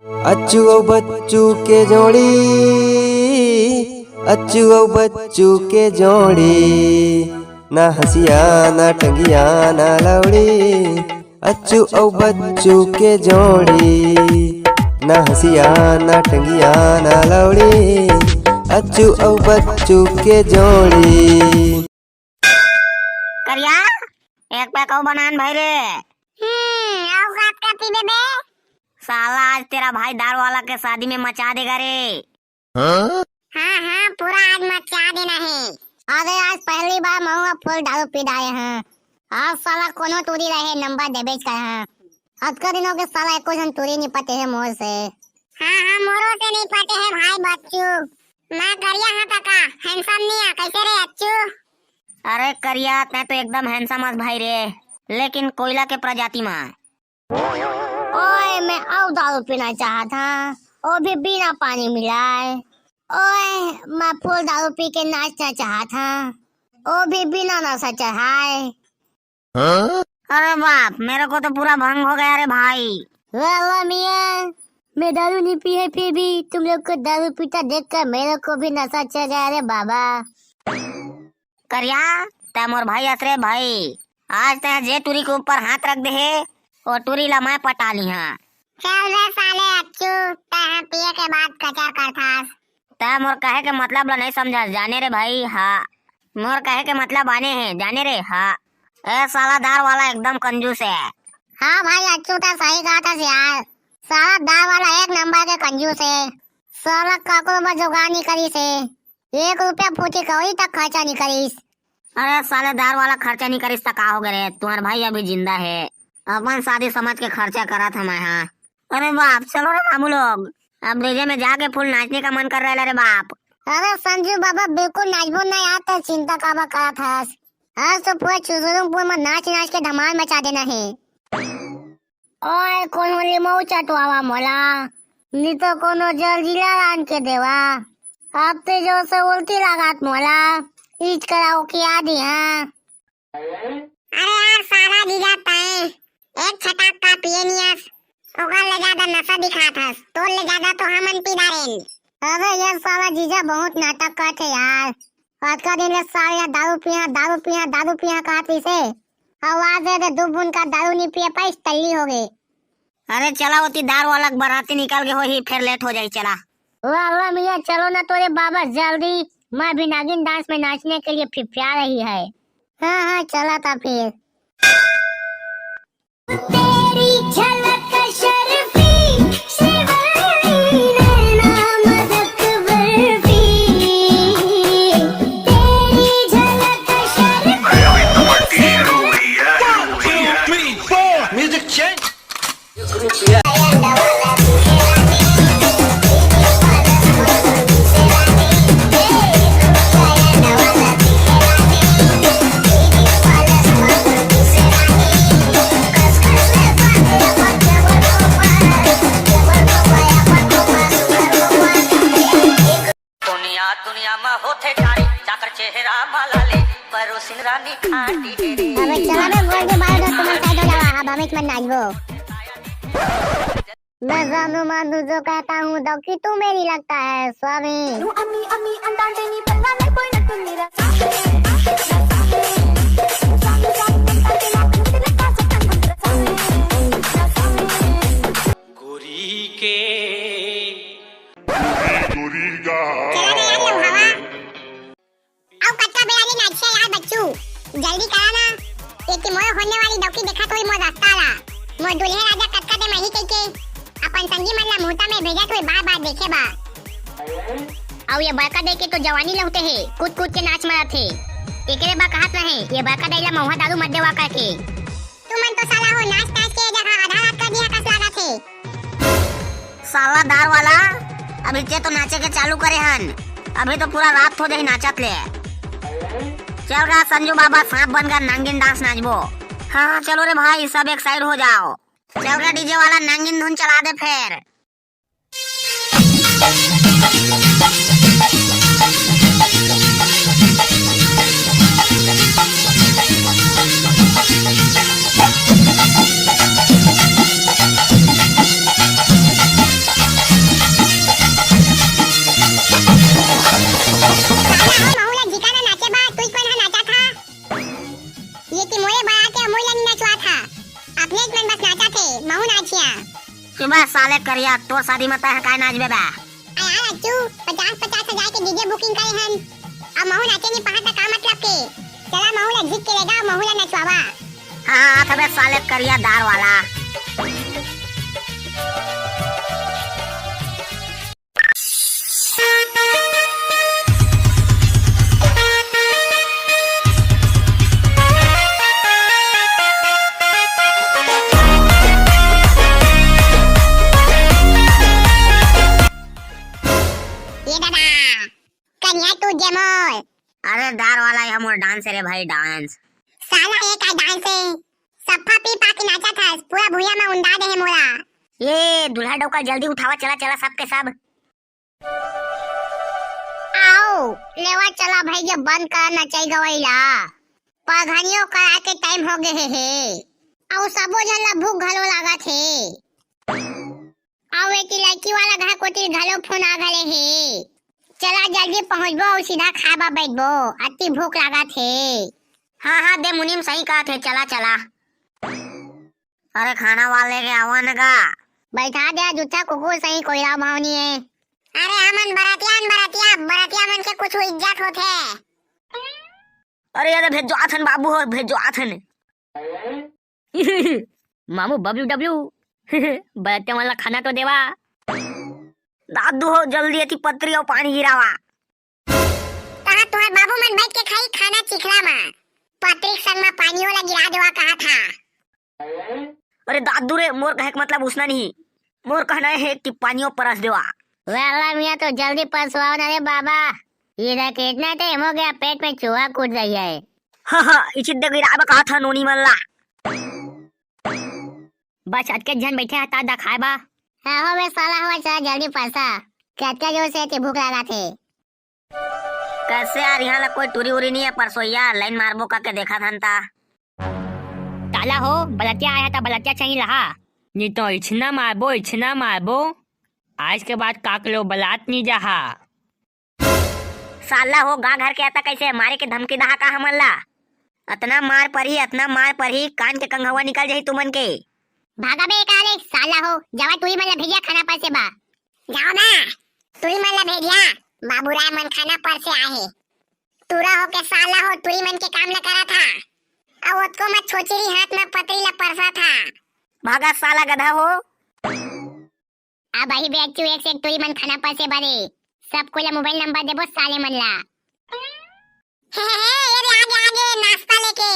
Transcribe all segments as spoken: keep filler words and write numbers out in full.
अच्छू अउ बच्चू के जोड़ी, अच्छू अउ बच्चू के जोड़ी, ना हंसिया ना टंगिया ना लौड़ी, अच्छू अउ बच्चू के जोड़ी, ना हंसिया ना टंगिया ना लौड़ी, अच्छू अउ बच्चू के जोड़ी। करिया, एक पैक अउ बनान भाई रे। हम्म, अउ का, का पीबे बे? साला, आज तेरा भाई दारू वाला के शादी में मचा देगा रे। हाँ, हाँ, पूरा आज मचा देना हे। अरे, आज पहली बार महूँ ह full दारू पी डारे हँव। आज साला कोनो टूरी रहे, नंबर देबेच करहूँ। अतका दिन होगे साला एको झन टूरी नइ पटे हे मोर से। हाँ, हाँ, मोरो से नइ पटे हे भाई बच्चू। मैं करिया हँव त का, handsome नइ आँव, कइसे रे अच्छू? अरे करिया, तैं तो एकदम handsome अस भाई रे, लेकिन कोइला के प्रजाति मा। ओए, मैं अउ दारू पीना चाहत हँव, वो भी बिना पानी मिलाए। ओए, मैं full दारू पी के नाचना चाहत हँव, वो भी बिना नशा चढ़ाए। अरे बाप, मेरे को तो पूरा भंग हो गया रे भाई। वाह, वाह मियाँ, मैं दारू नहीं पी है, फिर भी तुम लोग को दारू पीता देखकर मेरे को भी नशा चढ़ गया रे बाबा। करिया, तैं मोर भाई अस रे भाई। आज तैं जे टूरी के ऊपर हाथ रख दे हे, वो टूरी ला मैं पटा लिहूँ। चल रे साले अच्छू, तैं ह पिए के बाद कचर करथस। तैं मोर कहे के मतलब ला नइ समझस, जाने रे भाई, हाँ। मोर कहे के मतलब आने हे, जाने रे, हाँ। ए साला दारू वाला एकदम कंजूस हे। हाँ भाई अच्छू, तैं सही कहत हस यार। साला दारू वाला एक नंबर के कंजूस हे। साला काकरो बर जुगाड़ नइ करिस हे। एक रुपया फूटी कौड़ी तक खर्चा नइ करिस। अरे साले, दारू वाला खर्चा नइ करिस त का होगे रे? तुम्हार भाई अभी जिंदा हे। अपन शादी समझ के खर्चा करत हँव मैं, हाँ। अरे बाप, चलो रे बाबू लोग, अब DJ में जाके full नाचने का मन कर रहा है रे बाप। अरे संजू बाबा, बिल्कुल नाचबो ना यार, तैं चिंता काबर करत हस? आज तो पूरा चुजुलुमपुर में नाच नाच के धमाल मचा देना हे। ओए, कोनो लिमऊ चटवावा मोला, नइ तो कोनो जलजीरा लान के देवा। अब ते जोर से उल्टी लागत मोला, इच कराओ के आ दिहा। अरे यार, साला जीजा तैं एक छटाक का पिए नइ अस, ओकर ले ज्यादा नशा दिखात हस, तोर ले ज्यादा तो हमन पी डारेन। अरे ये साला जीजा बहुत नाटक करथे यार, अतका दिन ले साला दारू पिहा, दारू पिहा, दारू पिहा कहत रहिसे। अउ आज दे दू बूंद का दारू नइ पिए पाइस, टल्ली होगे। अरे चला, ओती दारू वाला के बराती निकल गे होही, फेर late हो जाही, चला। वाह, वाह मियाँ, चलो ना तोरे बाबा जल्दी, मैं भी नागिन dance में नाचने के लिए फिफिया रही है। हाँ, हाँ, चला था फिर। तेरी झलक शर्फी, शेवरनी नैना मदक बर्फी। तेरी झलक शर्फी, One, two, three, four. Music change. दुनिया, दुनिया मा होथे जारी, चाकर चेहरा मा लाली, परोसिन रानी खाटी डेरी। अबे चला बे, बोल के बाहर दो, तुम्हारे side हो जावा, अब हम इसमें नाचबो। मैं जानू मानू जो कहता हूँ, दौकी तू मेरी लगता है स्वामी। गोरी के। चला ना यार, लम्हावा। अउ कतका बेरा ले नाचथे यार बच्चू, जल्दी करा ना। एती मोर होने वाली दौकी देखत होही मोर रस्ता ला। मोर दुल्हे राजा कतका दे मही कहिके अपन संगी मन ला मुहूर्ता में भेजत होही बार बार देखे बर। अउ ये बड़का दे के तो जवानी लहुटे हे, कूद कूद के नाच मारत हे। एकरे बर कहत रहे, ये बड़का दाई ला महुआ दारू मत देवा करके। तुमन तो साला हो नाच नाच के जगह आधा रात कर दिया कस लागत हे। साला दार वाला, अभी ते तो नाचे के चालू करे हन, अभी तो पूरा रात हो जाही नाचत ले। चल गा संजू बाबा, सांप बन गा, नांगिन dance नाचबो। हाँ, हाँ, चलो रे भाई, सब एक side हो जाओ। चल गा DJ वाला, नांगिन धुन चला दे फेर। ए साले करिया, तोर शादी में तैं ह काय नाचबे बे? अरे यार अच्चू, पचास पचास हजार के डीजे बुकिंग करे हन। अब महू नाचे नहीं पाहत त का मतलब के? चला महू ला झिक के ले जा, महू ला नचवावा। हाँ, हाँ, आत हबे साले करिया दार वाला। ये दादा, कनिया तू जेमोल। अरे दार वाला, ये मोर डांस रे भाई, डांस। साला ये का डांस है? सफ्फा पी पा के नाचा था, पूरा भुइया में उंडा दे है मोला। ये दूल्हा डौका जल्दी उठावा, चला चला सबके सब। आओ, लेवा चला भाई, ये बंद कर नचई गवई ला। पघनियो करा के टाइम हो गे हे, हे। अउ सबो झन ला भूख घलो लागत हे। अउ एती लड़की वाला घर कोती घलो फोन आ घले हे। चला जल्दी पहुंचबो अउ सीधा खाए बर बैठबो, अति भूख लागत हे। हाँ, हाँ, दे मुनीम सही कहत हे, चला, चला। अरे खाना वाले के आवा न गा। बैठा दे, जूठा कुकुर सही कोइला भावनी है। अरे हमन बरतिया हन, बरतिया, बरतिया मन के कुछ इज्जत होथे। अरे ये दे भेजो आथन बाबू हो, भेजो आथन। मामू बबलू डब्लू, बरतिया मन ला खाना तो देवा। दादू हो, जल्दी एती पतरी अउ पानी गिरावा। कहाँ तुहर बाबू मन बैठ के खाई खाना चिखला मा? पतरी के संग मा पानियो ला गिरा देवा कहा था। अरे दादू रे, मोर कहे के मतलब उसना नहीं, मोर कहना हे कि पानियो परस देवा। वाला मियाँ तो जल्दी परसवाओ ना रे बाबा, ये देख इतना टाइम हो गया, पेट में चूहा कूद रही है। हाँ, हाँ, इचित दे गिराबा कहा था नोनी मन ला। बस अतके झन बैठे हैं, ता दखाए बा। हाँ हो बे साला हो, चला जल्दी परसा, कतका जोर से एती भूख लगा थे। कैसे यार, यहाँ ला कोई टूरी उरी नहीं है, परसोइया लाइन मारबो का के देखा था ता। काला हो, बलतिया आया था, बलतिया चाहिए लहा। नहीं तो इछना मारबो, इछना मारबो। आज के बाद काकलो बलात नहीं जाहा। साला हो, गांव घर के आता कैसे मारे के धमकी दहा का हमन ला? अतना मार परही, अतना मार परही, कान के कंघवा निकल जाही तुमन के। भागा बे काले, साला हो, जावा टूरी मन ला भेजिया खाना परसे बा। जाओ ना, टूरी मन ला भेजिया, बाबूराय मन खाना परसे आए हे। टूरा हो के साला हो, टूरी मन के काम ला करा था। अब ओतको मत छोचरी हाथ में पतरी ला परसा था। भागा साला गधा हो। अब आही बे अच्छू एक से एक टूरी मन खाना परसे बरे। सब कोई ला मोबाइल नंबर देबो साले मन ला। हे, हे, हे, ये रे आगे, आगे, नाश्ता लेके।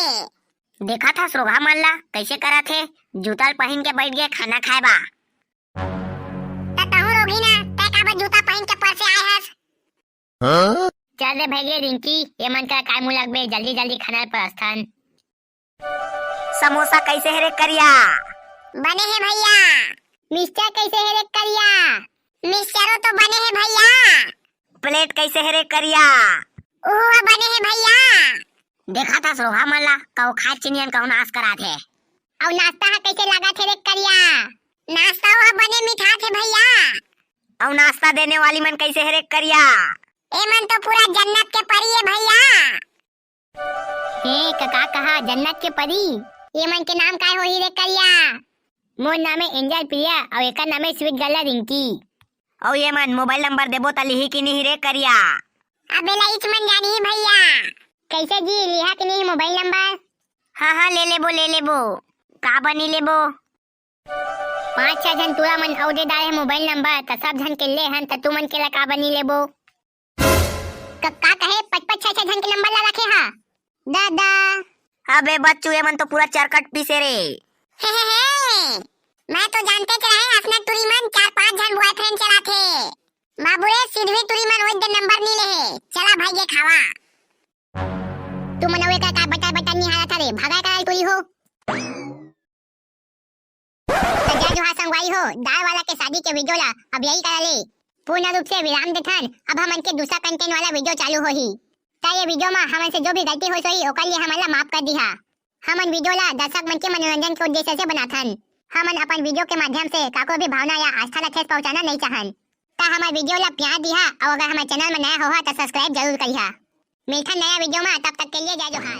देखा था सोघा मन ला, कैसे करा थे, जूता ल पहिन के बैठ गए खाना खाए बा। त तहूँ रोगी ना, तै काबर जूता पहिन के परसे आए हस? हाँ? चल रे भैया रिंकी, ये मन का काय मुँह लगबे, जल्दी जल्दी खाना परस्थन। समोसा कैसे हे रे करिया? बने हे भैया। मिक्सचर कैसे हे रे करिया? मिक्सचरो तो बने हे भैया। प्लेट कैसे हे रे करिया? ओहो बने हे भैया। देखा था सोहा मन ला, कहूँ खाए चिनियन कहूँ नाश करा थे। अउ नाश्ता हा कैसे लगा थे रे करिया? नाश्ता हा बने मिठा थे भैया। अउ नाश्ता देने वाली मन कैसे हे रे करिया? ए मन तो पूरा जन्नत के परी हे भैया। हे कका, कहा जन्नत के परी? ये मन के नाम काय होही रे करिया? मोर नाम है एंजल प्रिया अउ एकर नाम है स्वीट गर्ल रिंकी। अउ ये मन मोबाइल नंबर देबो त लिही कि नहीं रे करिया? अबे लइच मन जानी भैया। कैसे जी, लिहा कि नहीं मोबाइल नंबर? हाँ हाँ, ले लेबो, ले लेबो। का बनी लेबो? पाँच छह झन टूरा मन अउ दे डारे हे मोबाइल नंबर, त सब झन के ले हन, त तुमन के ला का बनी लेबो? क-, का कहे? पच पच छह छह झन के नंबर ला रखे हा? दादा। अबे बच्चू, ये मन तो पूरा चरकट पीसे रे। हे, हे, हे। मैं तो जानते च रहे, असने टूरी मन चार पाँच झन बॉयफ्रेंड चलाथे। बाबू रे, सिधवी टूरी मन ओइदे नंबर नी ले हे। चला भाई, ये खावा। तू मनवे का, का बटा बटा निहारा था रे, भागा का टूरी हो। त जय जोहार संगवारी हो, दार वाला के शादी के वीडियो ला अब यही करा ले पूर्ण रूप से विराम देथन। अब हमन के दूसरा कंटेंट वाला वीडियो चालू होही। त ये वीडियो मा हमन से जो भी गलती होइस होही, ओकर लिए हमन ला माफ कर दिहा। हमन वीडियो ला दर्शक मन के मनोरंजन के उद्देश्य से बनाथन। हमन अपन वीडियो के माध्यम से काको भी भावना या आस्था ला ठेस पहुंचाना नहीं चाहन। त हमर वीडियो ला प्यार दिहा, अउ अगर हमर चैनल में नया होहा त सब्सक्राइब जरूर करिहा। मिलथन नया वीडियो मा, तब तक के लिए जय जोहार।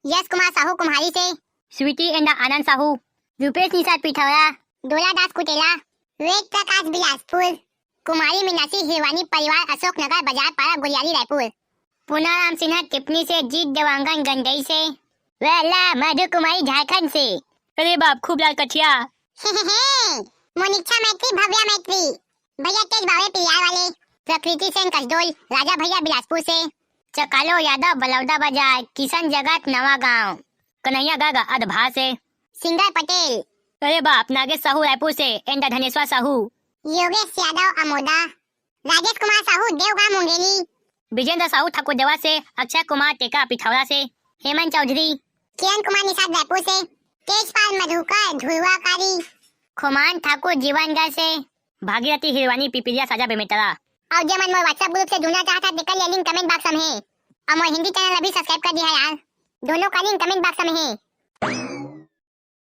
यश कुमार साहू कुम्हारी से, स्वीटी and आनंद साहू, रूपेश निषाद पिठौरा, डोला दास कुटेला, वेद प्रकाश बिलासपुर। कुमारी मीनाक्षी हिरवानी परिवार अशोक नगर बाजार पारा गुलियारी रायपुर। पूनाराम सिन्हा टिप्पणी से जीत देवांगन गंडई से। वेला मधु कुमारी झारखंड से। अरे बाप खूब लाल कठिया। मोनिक्षा मैत्री भव्या मैत्री। भैया तेज बावे पियार वाले। प्रकृति सेन कसडोल राजा भैया बिलासपुर से। चकालो यादव बलौदा बाजार किशन जगत नवा गांव। कन्हैया गागा अधभा से। सिंगर पटेल। अरे बाप नागेश साहू रायपुर से एंड धनेश्वर साहू। योगेश यादव अमोदा। राजेश कुमार साहू देवगांव मुंगेली। विजेंद्र साहू ठाकुर देवा से। अक्षय कुमार टेका पिथौरा से। हेमंत चौधरी। किरण कुमार निषाद रायपुर से। तेजपाल मधुकर धुरवाकारी। खोमान ठाकुर जीवनगढ़ से। भागीरथी हिरवानी पिपिरिया साजा बेमेतरा। अउ जे मन मोर WhatsApp group से जुड़ना चाहत हे तेकर लिए लिंक कमेंट बॉक्स में हे। अउ मोर हिंदी चैनल अभी सब्सक्राइब कर दिया यार। दोनों का लिंक कमेंट बॉक्स में हे।